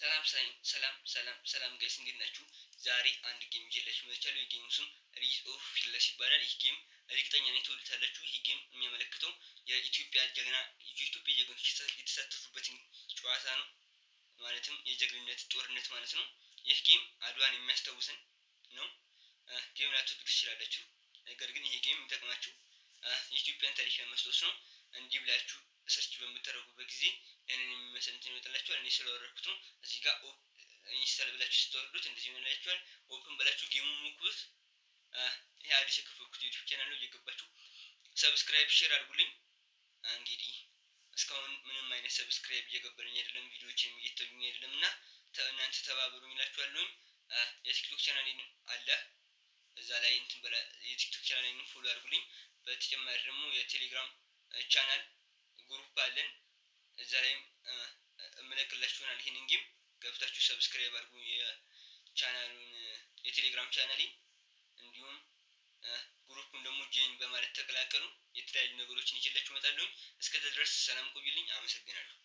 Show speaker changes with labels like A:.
A: ሰላም ሰላም ሰላም ሰላም guys፣ እንዴት ናችሁ? ዛሬ አንድ game ይዤላችሁ መጥቻለሁ። የ game ኡ ስም Rise of Fearless ይባላል። ይህ game እርግጠኛ ነኝ ትወዱታላችሁ። ይህ game የሚያመለክተው የኢትዮጵያ ጀግኖች የተሳተፉበትን ጨዋታ ነው። ማለትም የጀግንነት ጦርነት ማለት ነው። ይህ game አድዋን የሚያስታውሰን ነው። Game ላትወዱ ትችላላችሁ። ነገር ግን ይህ game የሚጠቅማችሁ የኢትዮጵያን ታሪክ ለማስታወስ ነው። እንዲህ ብላችሁ search በምታደርጉበት ጊዜ ይህንን የሚመስል እንትን ይወጣላችኋል። እኔ ስለወረድኩት ነው። እዚህ ጋር install ብላችሁ ስታወርዱት እንደዚህ ይሆንላችኋል። Open ብላችሁ game ኡን ሞክሩት። ይሄ አዲስ የከፈትኩት YouTube channel ነው። እየገባችሁ subscribe፣ share አድርጉልኝ። እንግዲህ እስካሁን ምንም አይነት subscribe እየገባልኝ አይደለም፣ ቪዲዮዎችን እየታዩኝ አይደለም እና እናንተ ተባበሩኝ እላችኋለሁኝ። የ TikTok channel አለ፣ እዛ ላይ እንትን የ TikTok channel ኤን follow አድርጉልኝ። በተጨማሪ ደግሞ የ Telegram channel group አለን፣ እዛ ላይም እምለቅላችሁ ይሆናል። ይህንን game ገብታችሁ subscribe አድርጉ የቻናሉን፣ የ Telegram channel ኤን፣ እንዲሁም group ኡን ደግሞ join በማለት ተቀላቀሉ። የተለያዩ ነገሮችን ይዤላችሁ እመጣለሁኝ። እስከዛ ድረስ ሰላም ቆዩልኝ። አመሰግናለሁ።